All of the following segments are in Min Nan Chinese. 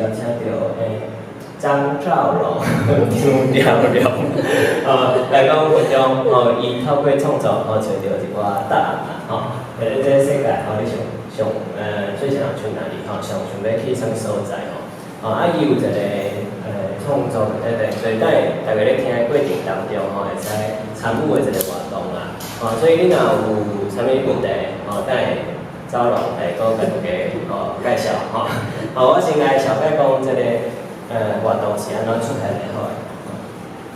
邀請著張兆龍、張兆龍，來講分享吼，伊透過創作吼，揣著一寡答案啦，吼，佇這個世界吼，你上上最想要去哪裡？吼，上想欲去啥物所在吼？吼，啊，伊有一個創作等等，所以佇大家咧聽的過程當中吼，會使參與的一個活動啦。吼，所以你若有啥物問題，吼，等下兆龍會閣共大家吼介紹吼。好，我先來小概講這個活動是按怎出現的吼。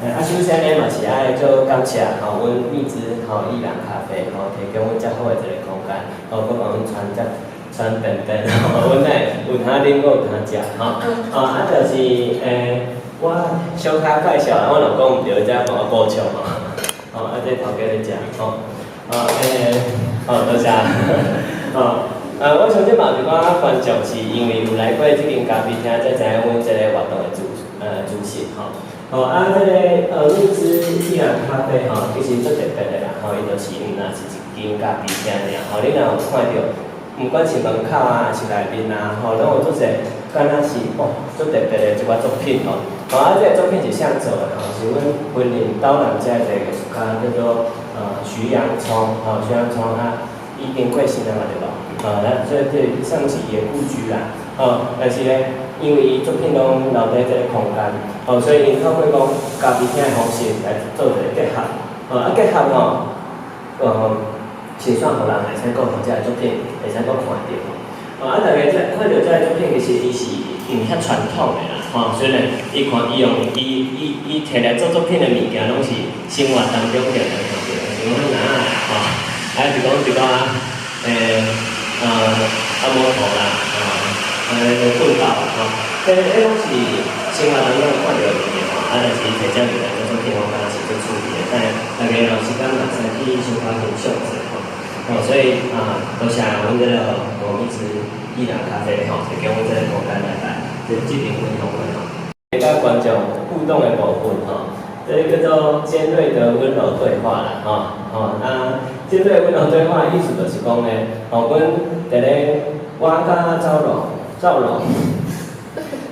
啊，首先呢嘛是愛足感謝吼，阮蜜汁吼伊人咖啡吼，提供阮遮好的一個空間，吼，閣共阮穿遮穿便便吼，阮會有通啉，閣有通食吼。啊，就是我小可介紹，我若講毋對，才幫我補充吼。吼，啊，這頭家咧食吼。哦，好，多謝。吼，我相信嘛有一寡觀眾是因為有來過這間咖啡廳，才知影阮這個活動的主旨吼。吼，啊，這個蜜汁伊人咖啡吼，其實足特別的啦，吼，伊就是毋若是一間咖啡廳爾，吼，你若有看著，毋管是門口啊，還是內面啊，吼，攏有足濟，敢若是哦，足特別的一寡作品吼。吼，啊，這個作品是啥做的？吼，是阮雲林斗南遮一個藝術家叫做徐洋聰，吼，徐洋聰啊，已經過身啊嘛對無？咱這算是伊的故居啦，吼，但是咧，因為伊作品攏留佇這個空間，吼，所以𪜶透過講咖啡廳的方式來做一個結合，吼，啊結合吼，是算予人會使閣予這个作品會使閣看著，吼，啊，大家這看著這个作品，其實伊是毋遐傳統的啦，吼，雖然伊看伊用伊伊伊摕來做作品的物件，攏是生活當中常常看著的，像阮若吼，啊就講一寡啊摩托啦，吼，糞狗吼，這攏是生活當中看著的物件吼，啊，但是伊摕這物件做作品，我感覺是足趣味的。但大家若有時間嘛，會使去小可欣賞者吼。吼，所以啊，多謝阮這個蜜汁伊人咖啡吼，提供阮這個空間來辦這場分享會吼。佮觀眾互動的部分吼，這個叫做尖銳的溫柔對話啦，吼吼啊，尖銳溫柔對話意思就是講呢，吼，阮佇咧我佮兆龍，兆龍，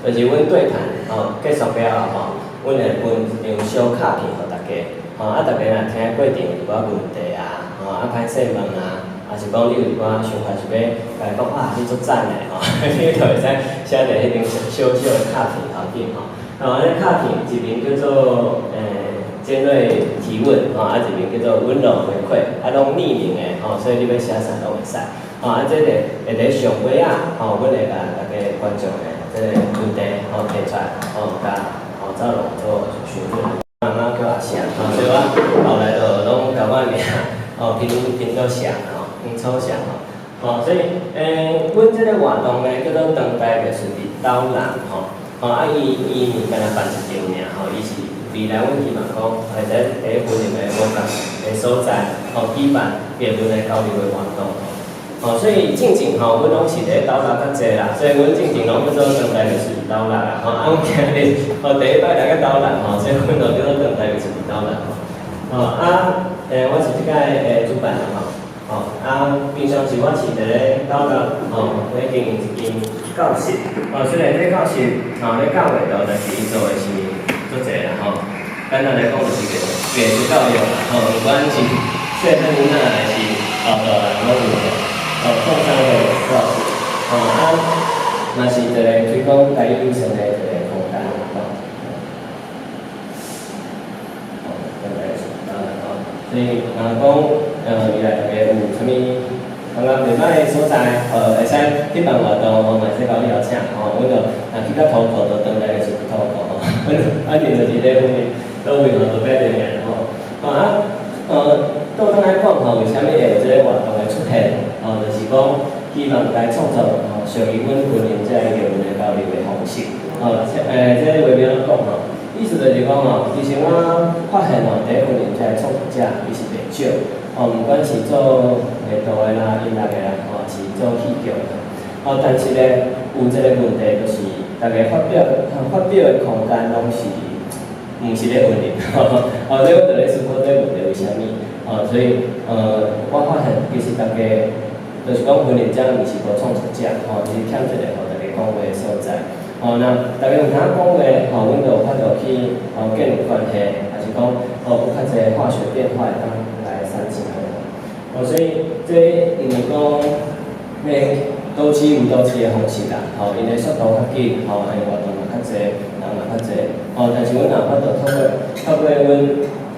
就是阮對談吼結束了後吼，阮會分一張小卡片予大家，吼啊，大家若聽過程有一寡問題啊，吼啊歹勢問啊，還是講你有一寡想法想欲共伊講啊，你足讚的吼，你就會使寫佇彼張小小的卡片頭頂吼。吼，按呢卡片一面叫做尖銳提問，吼，啊一面叫做溫柔回饋，啊攏匿名的，吼，所以你欲寫啥攏會使。吼，啊這個會佇上尾仔，吼，阮會共大家觀眾的這個問題，吼提出來，吼，共吼兆龍做詢問。媽媽叫阿祥，吼，所以我後來就攏共我名，吼拼拼做祥，吼，拼錯祥吼。吼，所以阮這個活動呢，叫做當代藝術佇斗南，吼。吼，啊，伊伊毋干焦辦一場爾，吼，伊是未來阮希望講，會使佇雲林的無仝的所在，吼，舉辦藝文的交流的活動，吼，所以進前吼，阮攏是佇斗六較濟啦，所以阮進前攏叫做當代藝術佇斗六啦，吼，啊，阮今日吼第一擺來到斗南吼，所以阮就叫做當代藝術佇斗南吼，吼啊，我是這擺主辦人吼，吼，啊，平常時我是佇咧斗六吼，咧經營一間教室，哦，雖然這教室吼咧教會度，但是伊做的是足濟啦吼。簡單來講就是藝術教育啦，吼，毋管是細漢囡仔還是大人攏有的，哦，創商的教室，吼啊，嘛是一個推廣台語有聲的一個空間，吼。吼，吼，所以若講未來大家有啥物感覺袂歹的所在，會使去辦活動，吼，嘛會使共阮邀請，吼，阮就若去到土庫，就當代藝術土庫，吼，阮反正就是咧阮佗位吼，就擺佇爾吼，吼啊，倒轉來講吼，為啥物會有這個活動的出現？吼，就是講希望來創造吼屬於阮雲林這個藝文的交流的方式。吼，這個話欲按怎講吼？意思就是講吼，其實我發現吼，佇雲林這個創作者伊是袂少，吼，毋管是做藝圖的啦、音樂的啦，吼，是做戲劇的，吼，但是咧有一個問題就是，逐家發表的空間攏是毋是咧雲林，吼，所以我就咧思考這個問題為啥物，吼，所以我發現其實逐家就是講雲林遮毋是無創作者，吼，只是欠一個予大家講話的所在。吼，若逐家有通講話，吼，阮就有法度去吼建立關係，抑是講吼有較濟化學變化會當來產生的。哦，所以這毋是講欲都市有都市的方式啦，吼，𪜶的速度較緊，吼，𪜶活動嘛較濟，人嘛較濟，吼，但是阮若有法度透過阮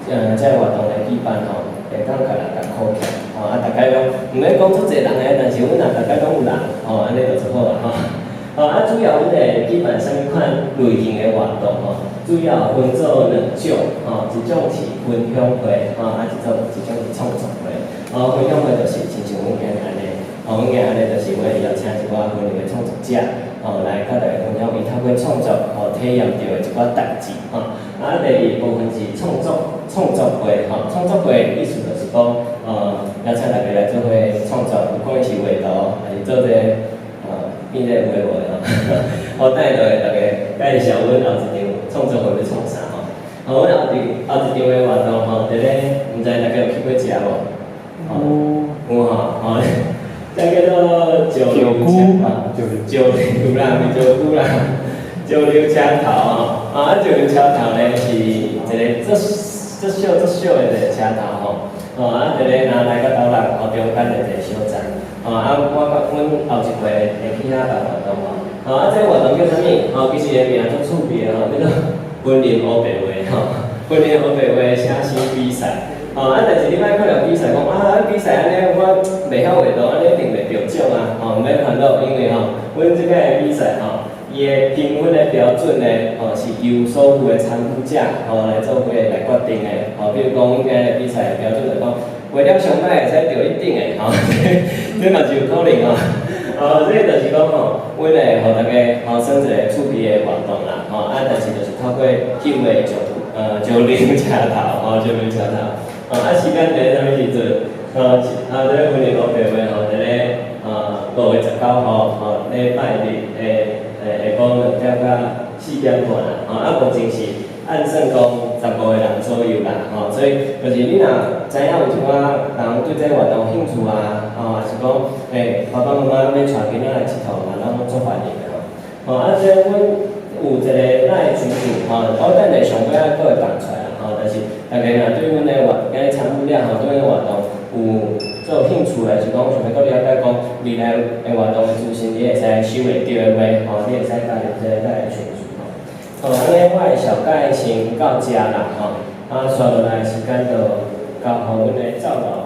這个活動來舉辦吼，會當共人共考起來，吼，啊，逐家攏毋免講足濟人的，但是阮若逐家攏有人，吼，按呢就足好啊，吼。吼，啊，主要阮會舉辦啥物款類型的活動吼？主要分做兩種，吼，一種是分享會，吼，啊，一種是創作會。吼，分享會就是親像阮今日按呢，吼，阮今日按呢就是阮會邀請一寡雲林的創作者，吼，來佮大家分享伊透過創作，吼，體驗著的一寡代誌，吼。啊，第二部分是創作會，吼，創作會意思就是講，邀請大家來做伙創作，不管是畫圖，還是做這個變這個有的無的吼，我等下就會逐家介紹阮後一場創作會欲創啥吼。吼，阮後一場的活動吼，佇咧毋知大家有去過食無？有吼，吼，這叫做石榴車，石榴啦，毋是石龜啦，石榴車頭吼。啊，石榴車頭咧是一個足足小足小的一個車頭吼。吼，啊，佇咧若來佮斗六吼中間的一個小站。吼，啊，我阮後一回會去遐辦活動吼。吼，啊，這個活動叫啥物？吼，其實個名足趣味的吼，叫做雲林烏白畫吼，雲林烏白畫寫生比賽。吼，啊，但是你莫看著比賽講啊，比賽按呢，我袂曉畫圖，按呢一定袂著獎啊。吼，毋免煩惱，因為吼，阮這個比賽吼，伊的評分的標準呢，吼，是由所有的參與者吼來做伙來決定的。吼，比如講，阮今日比賽的標準就講，畫了上歹會使著一等的，吼，這嘛是有可能吼。哦，這個就是講吼，阮會予大家吼算一個趣味的活動啦，吼，啊，但是就是透過翕的石榴車頭，吼，石榴車頭，吼，啊，時間佇咧啥物時陣？吼，啊，佇咧雲林烏白畫吼，佇咧5月19號，吼，禮拜日的下晡2點到4點半啦，吼，啊，目前是按算講15個人左右啦，吼，所以就是你若知影有一寡人對這個活動有興趣啊，吼，抑是講，爸爸媽媽欲帶囡仔來𨑨迌嘛，攏足歡迎的吼。吼，啊，這阮有一個咱的群組，吼，我等下上尾仔閣會放出來啦，吼，但是大家若對阮的活，今日參與了吼，對阮的活動有做興趣的，是講想欲閣了解講未來的活動的資訊，你會使收會著的話，吼，你會使加入這個咱的群組吼。好，按呢我的小介先到遮啦，吼，啊，紲落來時間就交予阮的趙老